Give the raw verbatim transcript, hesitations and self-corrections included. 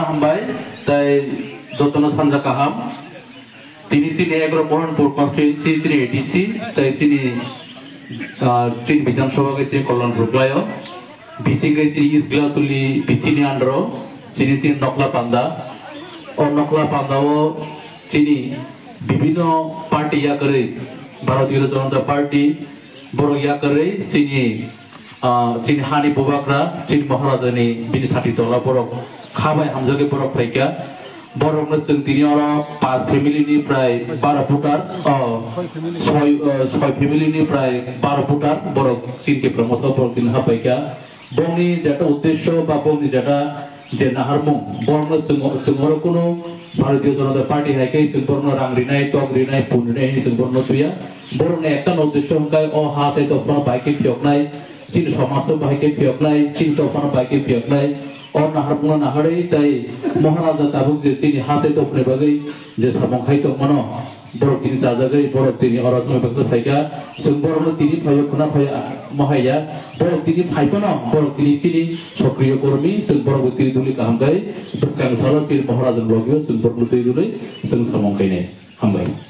Hambai, tai jotono sanja kaham. Tini chini egaro Mohanpur constituency chini A D C, tai chini, ah, chini Bidhan Sabha ke chini Kalyanpur kwlaio. Bising ke chini East Glatuli B C ni under o, chini chini Nokla Panda. O Nokla Panda o chini bibhinno party yakarwi, Bharatiya Janata Party, borok yakarwi chini, ah, chini hani bubagra, chini Maharaja ni bini sati tola borok kha bai hamjagwi borok phaikha. Borokno chwng tini oro pas family ni prai baro voter, oh, soi, oh, soi family ni prai baro voter borok chini Tipra Motha borok tini haphaikha. Bongni jeta uddesho ba bongni jeta je naharmung, borokno chwng, chwng oro kunu Bharatiya Janata Party hai khe chwng borokno rang rinai, tok rinai, pun rinai hinwi chwng borokno tuya. Borokni ekta no uddesho hwnkhe o ha tei dophano bai khe phiyoknai, chini somajno bai khe phiyoknai, chini dophano bai khe phiyoknai. O naharmungno naharwi tei Maharaja tabuk je chini ha tei dophani bagwi je samung khai tongmano, borok tini chajagwi, borok tini oro chwng baksa phaikha. Chwng borokno tini phaio khuna phaio, ah, mohaiya. Borok tini phai phano, borok tini chini sokriyo kormi, chwng borokbo tini duli kaham khai bwskang salo chini Maharaja ni logio chwng borokno twi duli chwng samung khainai. Hambai.